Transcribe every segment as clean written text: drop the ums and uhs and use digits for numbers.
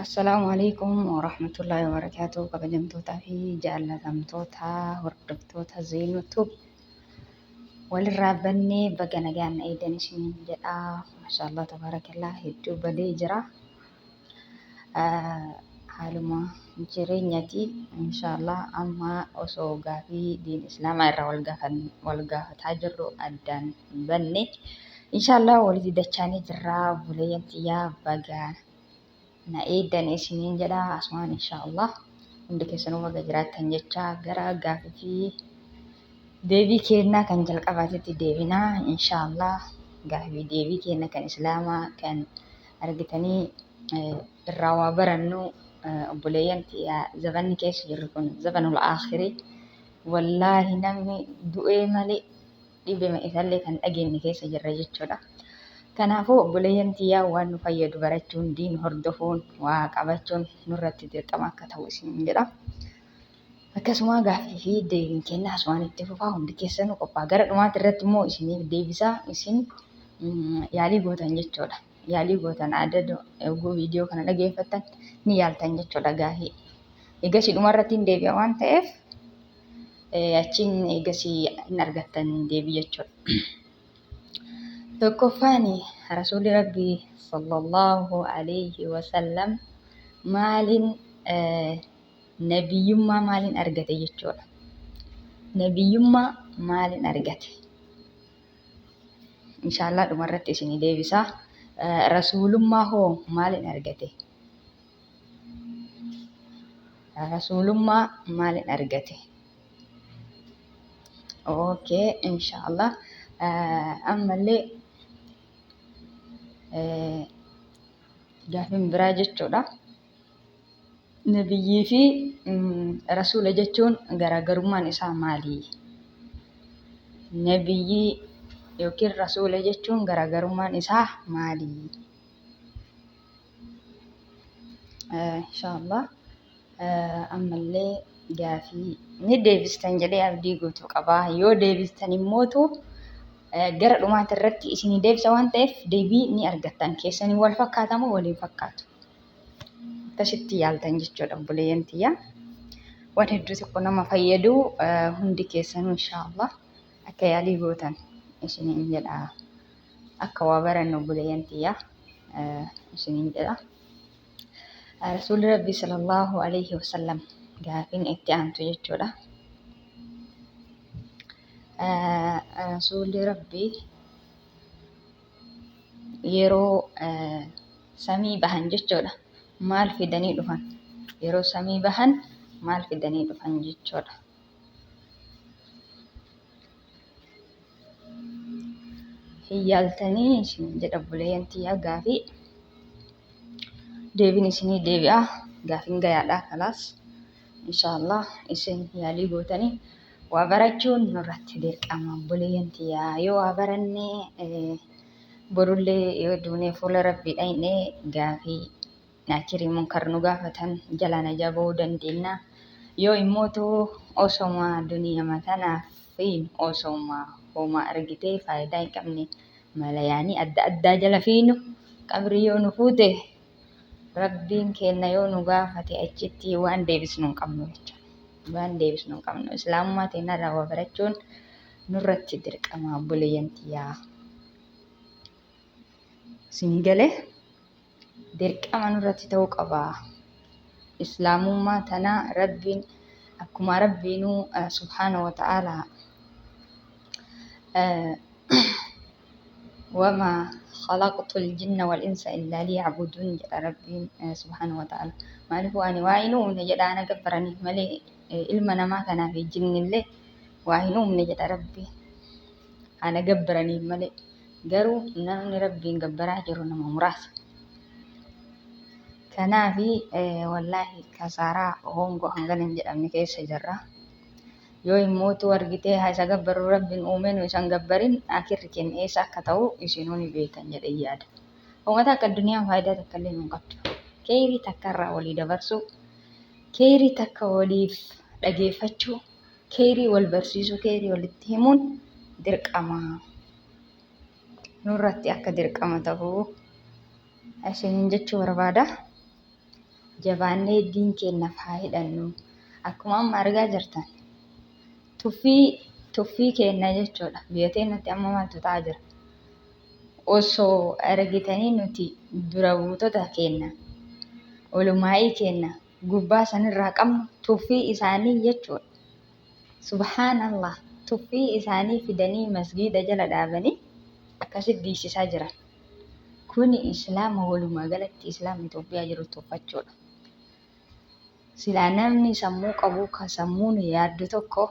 Assalaamu alaikum warahmatullaahi wabarakaatuh. Kabajamtootaa fi jaallatamtoota hordoftoota Zeenuu Tube walirraa bannee baga nagaan na eegdan isiniin jedha. Maashaallah tabaarakallaa hedduu badee jira. Haaluma jireenyati inshaallah amma osoo gaafii diin islaamaa irraa wal gaafataa jirru addaan banne. Inshaallah walitti dachaanii jirra. Obboleeyyan tiyyaa baga na eegdan isiniin jedha. Asumaan inshaallah hundi keessanuu baga jiraattan jecha gara gaafii fi deebii kennaa kan jalqabaatitti deebinaa inshaallah. Gaafii deebii kenna kan islaamaa kan argitanii irraa waa barannu, obboleeyyan tiyyaa, zabanni keessa jirru kun zabanul aakhirii. Wallaahi namni du'ee malee dhibema isallee kan dhageenye keessa jirra jechuudha. Kanaafuu obboleeyyan tiyyaa, waan nu fayyadu barachuun, diin hordofuun, waa qabachuun nurratti dirqama akka ta'u isin jedha. Akkasuma gaaffii fi deebiin kenna asumaan itti fufaa, hundi keessanuu qophaa. Gara dhumaati irratti immoo isiniif deebisaa, isin yaalii gootan jechuudha. Yaalii gootan, adda yogguu viidiyoo kana dhageeffattan ni yaaltan jechuudha gaafii. Egasii dhumarratti hin deebi'a waan ta'eef achiin egasii hin argattan deebii jechuudha. Tokkoffaan, Rasuulli Rabbii sallallahu alayhi wasallam maaliin nabiyyummaa maaliin argate jechuudha. Nabiyyummaa maaliin argate? Inshaallah dhumarratti isinii deebisa. Rasuulummaa hoo maaliin argate? Rasuulummaa maaliin argate? Okay, inshaallah ammallee gaafiin biraa jechuudha. Nabiyyii fi rasuula jechuun garaagarummaan isaa maali? Nabiyyii yookiin rasuula jechuun garaagarummaan isaa maali? Inshaallah ammallee gaafii ni deebistan jedhee abdii guutuu qaba. Yoo deebistan immootu gara dhumaati irratti isinii deebisa waan ta'eef deebii ni argattan. Keessanii wal fakkaata moo waliin fakkaatu? Akkasitti yaaltan jechuudha obboleeyyan tiyya. Waan hedduu tokko nama fayyadu, hundi keessanuu inshaallah akka yaalii gootan isiniin jedha. Akka waa barannu obboleeyyan tiyya isiniin jedha. Rasuulli Rabbii sallallahu alaihi wasallam, gaafiin itti aantu jechuudha. Rasuulli Rabbii yeroo samii bahan jechuudha. Maal fidanii dhufan? Yeroo samii bahan maal fidanii dhufan jechuudha. Hin yaaltanii isin jedha obboleeyyan tiyyaa, gaafii deebiin isinii deebi'a. Gaafiin gayaadha kalaas. Inshaallah isin yaalii gootanii waa barachuun nurratti dirqama obboleeyyan tiyyaa. Yoo waa baranne borullee yoo duunee fuula Rabbii dhaqnee gaafii naakirii munkar nu gaafatan jalaa najaa bahuu dandeenya. Yoo immootu osoma duniyama tanaaf fiinu, osoma homaa argitee faayidaa hin qabne malayaanii adda addaa jala fiinu, qabrii yoo nu fuute, Rabbiin keenya yoo nu gaafate achitti waan deebisnu hin qabnu jechuudha. Waan deebisnu hin qabnu. Islaamummaa teenyarraa waa barachuun nurratti dirqama obboleeyyan tiyyaa. Isinii galee, dirqama nurratti ta'uu qaba. Islaamummaa tana Rabbiin akkuma Rabbiinuu subhaanahu wa ta'aalaa "Wamaa khalaqtul jinna wal insa illaa liya'buduun" jedha Rabbiin subhaanahu wa ta'ala. Maaliifuu ani waa hin uumne jedha ana gabbaraniif malee, ilma namaa kanaa fi jinnillee waa hin uumne jedha Rabbi ana gabbaraniif malee. Garuu namni Rabbiin gabbaraa jiru nama muraasa. Kanaafi wallaahi kasaaraa hongoo hangana hin jedhamne keessa jirra. Yoo immootu argitee haa isa gabbarru Rabbiin uumee nu isan gabbarin, akirri keenya eessa akka ta'u isinuu ni beektan jedhee yaada. Uummata akka addunyaan faayidaa takka illee nu hin qabdu. Keeyrii takka irraa walii dabarsuu, keeyrii takka waliif dhageeffachuu, keeyrii wal barsiisuu, keeyrii walitti himuun dirqama. Nurratti akka dirqama ta'u isiniin jechuu barbaada. Jabaannee diin keennaaf haa hidhannu. Akkuma amma argaa jirtan tuffii tuffii keenna jechuudha. Biyya teennatti amma maaltu ta'aa jira? Osoo argitanii nuti dura buutota keenna, olumaa'ii keenna gubbaa sanirraa qabnu tuffii isaanii jechuudha. Subhaanallah, tuffii isaanii fidanii masgiida jala dhaabanii akkasitti diisisaa jiran. Kuni Islaama walumaa galatti Islaama Itoophiyaa jiru tuffachuudha. Silaa namni sammuu qabu ka sammuun yaaddu tokko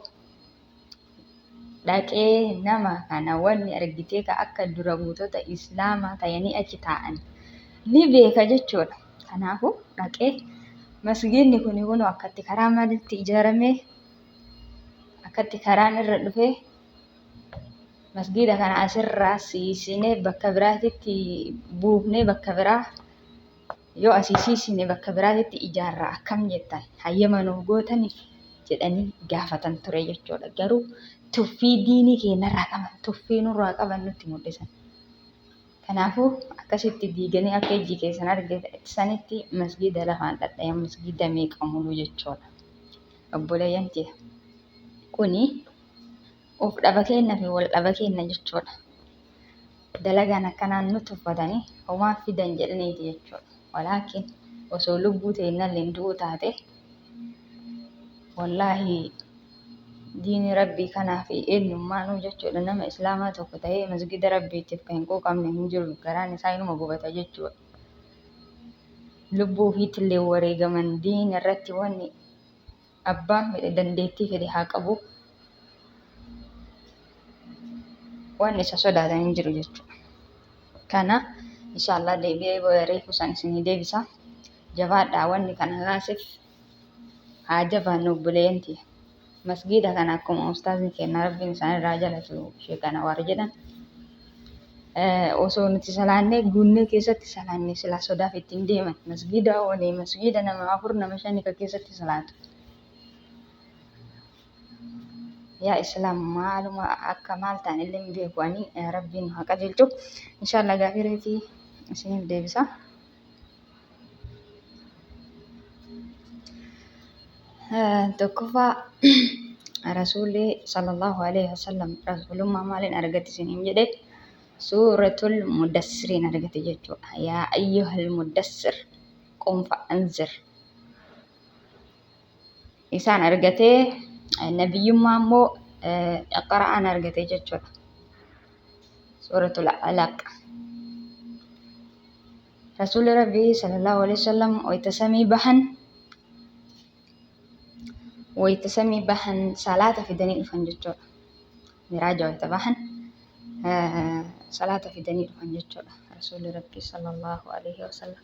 dhaqee nama kana wanni argitee ka akka dura buutota Islaamaa tayanii achi taa'an ni beeka jechuudha. Kanaafuu dhaqee masgiidni kuni kunoo akkatti karaa maalitti ijaaramee akkatti karaan irra dhufee masgiida kana asirraa siisinee bakka biraatitti buufnee bakka biraa yoo asii siisine bakka biraatitti ijaarra akkam jettan hayyama nuuf gootanii jedhanii gaafatan ture jechuudha. Garuu tuffii diinii keenyarraa qaban, tuffii nurraa qaban nutti mul'isan. Kanaafuu akkasitti diiganii akka ijji keessan argitanitti masgiida lafaan dhadhayan masgiida meeqa mulu jechuudha. Obboleeyyan tiyya, kuni of dhaba keenna fi wal dhaba keenna jechuudha. Dalagaan akkanaan nu tuffatanii homaa fidan jedhaniiti jechuudha. Walaakin osoo lubbuu teennalleen du'uu taate, wallaahi diini Rabbii kanaa fi eenyummaanuu jechuudha, nama Islaamaa tokko ta'ee masgida Rabbiitiif kan hin quuqamne hin jiru, garaan isaa inuma gubata jechuudha. Lubbuu ofiitillee wareegaman diina irratti, wanni abbaan fedhe dandeettii fedhe haa qabu, waan isa sodaatan hin jiru jechuudha. Kana inshallah deebi'ee reefu san isinii deebisa. Jabaadhaa, wanni kana kaaseef haa jabaannu obboleeyyan tiyya. Masgiida kana akkuma ustaazni keenya, Rabbiin isaan irraa jalatu, Sheek Anwaar jedhan, osoo nuti salaannee guunnee keessatti salaannee silaa sodaaf ittiin deeman. Masgiida olee masgiida nama afur, nama shani ka keessatti salaatu. Yaa Islaam, maaluma akka maal ta'an illee hin beeku ani. Rabbiin nu haa qajeelchu. Inshallah gaafii reetii isiniif deebisa. Tokkoffaa, Rasuulli sallallahu alaihi wasallam rasuulummaa maaliin argate isiniin jedhe? Suuratul Mudassiriin argate jechuudha. Yaa ayyuhal mudassir qum fa'anzir. Isaan argatee, nabiyyummaa immoo iqra'aan argate jechuudha. Suuratul Alaq. Rasuulli Rabbii sallallahu alaihi wasallam wayita samii bahan salaata fidanii dhufan jechuudha. Miraaja wayita bahan salaata fidanii dhufan jechuudha. Rasuulli Rabbii sallallahu alaihi wasallam.